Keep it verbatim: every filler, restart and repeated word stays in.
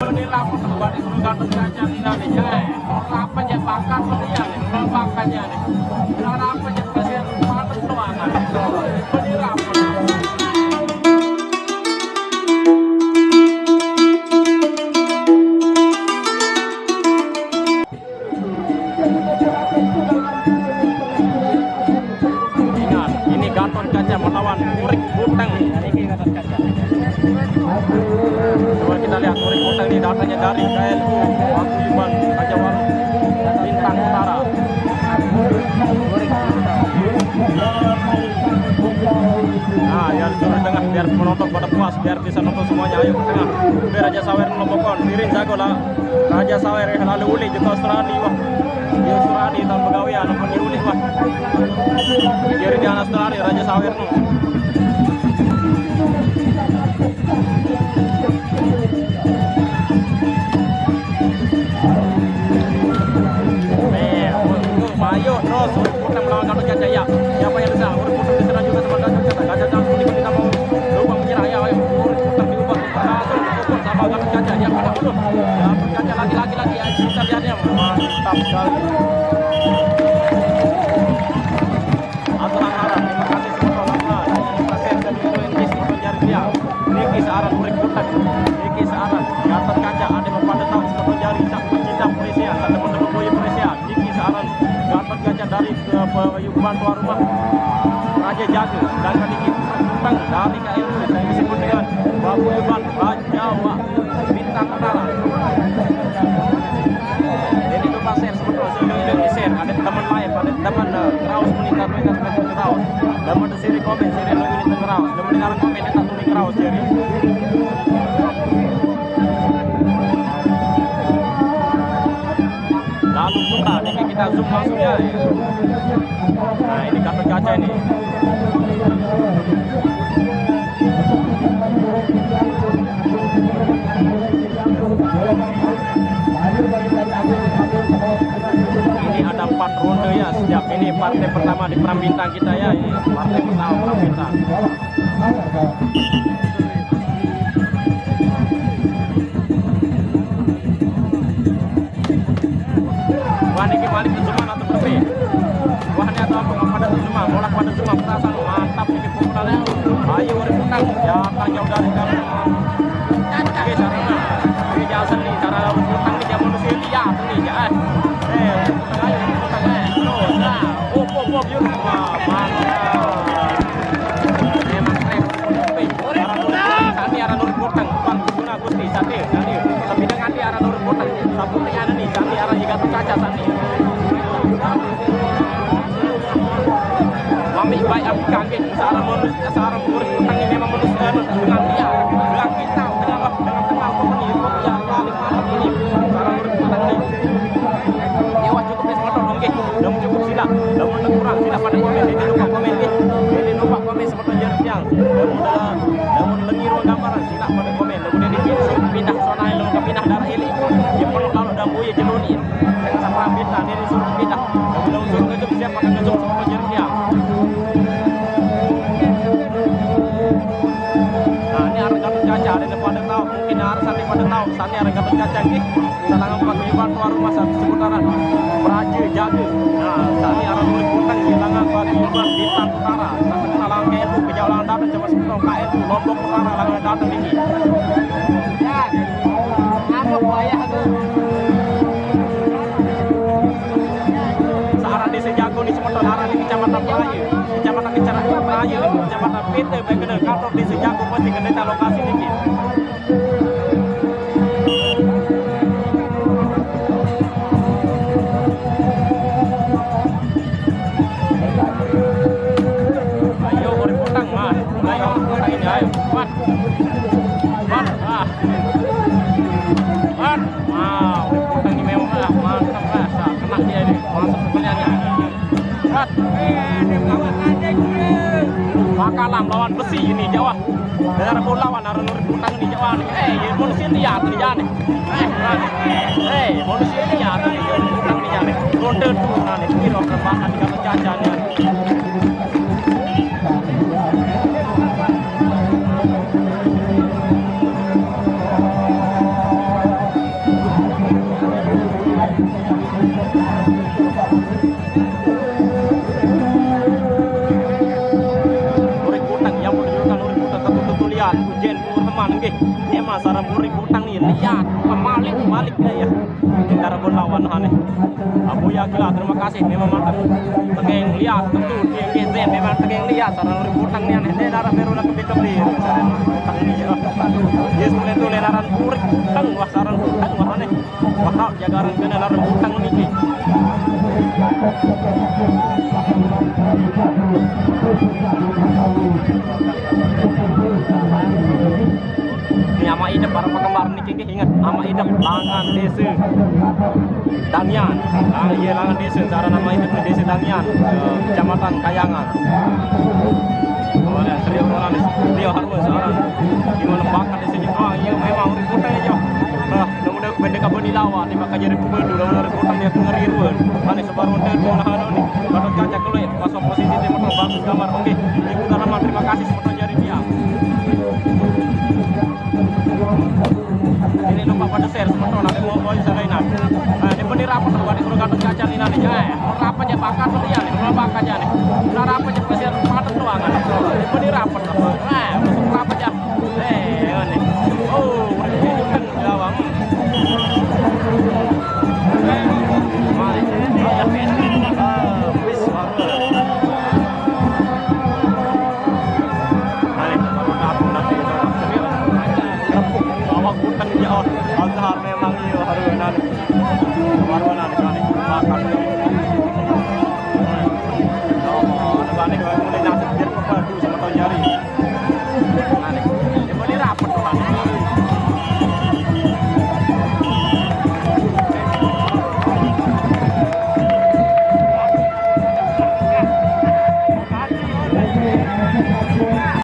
Penirapan tempat itu Gatot Kaca ni dah ni, jai. Apa je bakar tu dia ni, bakar je ni. Penirapan je pasir, patut tu anak. Penirapan. Ingat, ini Gatot Kaca melawan Urik Butang. Coba kita lihat Urik Butang ini datangnya dari K L U Paguyuban Raja Walu, Bintang Utara. Nah, ya, suruh tengah biar penonton pada puas, biar bisa nonton semuanya. Ayo ke tengah. Biar Raja Sawer ngelompokon, Irin jago lah. Raja Sawer, eh, lalu uli juga Australi, wah. Dia Australi tahun begawe ya, nonton di uli, wah. Jadi dia Australi, Raja Sawer no. Eh, oh, oh, Bayu, terus, Urip Butang melawan Gatot Kaca, ya. Siapa yang bisa? Urip Butang diserang juga sama Gatot Kaca. Gatot Kaca pun kita mau lubang menyerah, ya, ya. Urip Butang diubah. Langsung dipukul sama Gatot Kaca. Yang kena dulu. Gatot Kaca lagi, lagi, lagi. Ya, kita lihat ya. Mantap sekali. Atur Anghara, terima kasih semoga lama. Terima kasih dari Indo Inggris, semoga jari dia. Niki searan Urip Butang. Niki searan Gatot Kaca, ada pada tahu semoga jari. Cak pecinta Malaysia, tak teman-teman boya Malaysia. Niki searan Gatot Kaca dari, eh, paguyuban tuan rumah Raja Jaga. Sedangkan niki Butang dari K L U, saya disebut dengan paguyuban Raja Wak. Bintang Utara. Jadi lupa share sebetul, saya udah share. Ada teman lain, ada teman, eh, Kraus meninggal, meninggal, meninggal Kraus. Teman di sini komen, sini lagi di Kraus. Teman dengar komen, dia tak tulis Kraus, jadi. Lalu putar, ini kita zoom langsung ya. Nah, ini Gatot Kaca ini. Ini ada empat ronde ya, setiap ini partai pertama di Perang Bintang kita ya, ini partai pertama Perang Bintang. Wah, niki balik ke Jumah atau berpe? Wah, ini atau apa, pada Jumah, bola pada Jumah, perasaan mantap niki pukulannya. Ayo, Urip Butang, ya, jauh dari kamu. Oke, caranya. Oke, jangan seni, cara Urip Butang ini dia manusia liar nih, ya. Eh, Urip Butang, ayo, Urip Butang, eh. Terus, nah, hop, hop, hop, yuk. Wah, mantap. Memang keren. Wih, orang Urip Butang, tadi orang Urip Butang, Bang, guna Gusti, tadi, tadi. Tapi dengan dia orang Urip Butang, tapi ada nih, tadi orang juga tuh cacat, tadi. Mami baik aku kaget, seorang manusia, seorang Urip Butang ini memang manusia, dengan dia, dengan kita, dengan, dengan tengah, pokoknya, pokoknya, paling mantap ini, seorang Urip Butang ini. Nyewa cukup nih, motor, oke. Udah cukup, sila. Udah mau kurang, sila pada komen, ini lupa komen nih. Ini lupa komen, semoga jari siang. Udah, udah mau lengi ruang gambaran, sila pada komen. Udah disuruh pindah sana, lu pindah darah ini. Ya perlu kalau udah mau ya jenuh nih. Jangan sampai pindah, ini suruh pindah. Udah suruh ngejok, siapa kan ngejok, semoga jari siang. Nah, ini arah Gatot Kaca, ada yang pada tahu, mungkin arah sana pada tahu, sana arah Gatot Kaca, nggih. Salangan paguyuban tuan rumah satu seputaran. Praja jaga. Nah, sani arah Urip Butang, salangan paguyuban Bintang Utara. Salangan K L U, kejauhan datang coba sepuluh K L U, Lombok Utara, langan datang ini. Ya, apa wayah tu? Searah Desa Jago ni semeton, arah di Kecamatan Praja. Kecamatan, Kecamatan Praja, Kecamatan Pete, baik kena kantor Desa Jago, pasti kena tak lokasi ni. Ayo, Urip Butang, Mat. Ayo, Urip Butang ini, ayo. Mat. Mat, ah. Mat. Wah, Urip Butang ini memang, ah, mantap, ah. Nah, kena dia ini. Mantap pukulannya. Mat. Makalam lawan besi ini, Jawa. Darah pun lawan, arah Urip Butang ni, Jawa ni. Eh, ya, manusia liar ni, ya, ni. Eh, Mat. Eh, manusia liar ni, Urip Butang ni, ya, ni. Ronde tu, nah, ni. Kira akan makan di Gatot Kaca ni. Oke, ini mah sarang buri kutang nih, lihat, malik, malik dia ya. Ini darah pun lawan, aneh. Abu ya, gila, terima kasih, memang mantap. Tegeng, lihat, tentu, dia, dia, dia, memang tegeng, lihat, sarang buri kutang nih, aneh. Ini darah baru nak kepiting nih, sarang buri kutang nih, ya. Yes, boleh tuh, lenaran buri kutang, wah, sarang kutang, wah, aneh. Bakal jagaran kena larang utang niki. Ini ama idep para penggemar niki, nggih, inget, ama idep Langan Desa Dangian. Ah, iya, Langan Desa, cara nama idep Desa Dangian, eh, Kecamatan Kayangan. Kemarin trio Roland, trio Harun seorang. Gimana bakat di sini? Ah, iya, memang ribut aja. Nah, udah benda kabar ni lawan ni, maka jadi pembantu, lawan ada kotang dia kena riruan. Mana sebaru hotel tu lah, anu ni. Patut kaca keluar, masuk posisi dia, betul, bagus gambar. Oke, ini pun tanaman, terima kasih, semeton jari dia. Ini lupa pada share, semeton, ada mau bawa saya lain. Nah, ini beli rapat tu, ada suruh Gatot Kaca ni nanti. Eh, rapat je bakar tu dia ni, kalau bakar je ni. Dah rapat je, pasal mata doang. Ini beli rapat tu. Eh, masuk rapat je. Eh, ni. Oh, berhenti kan, jawab.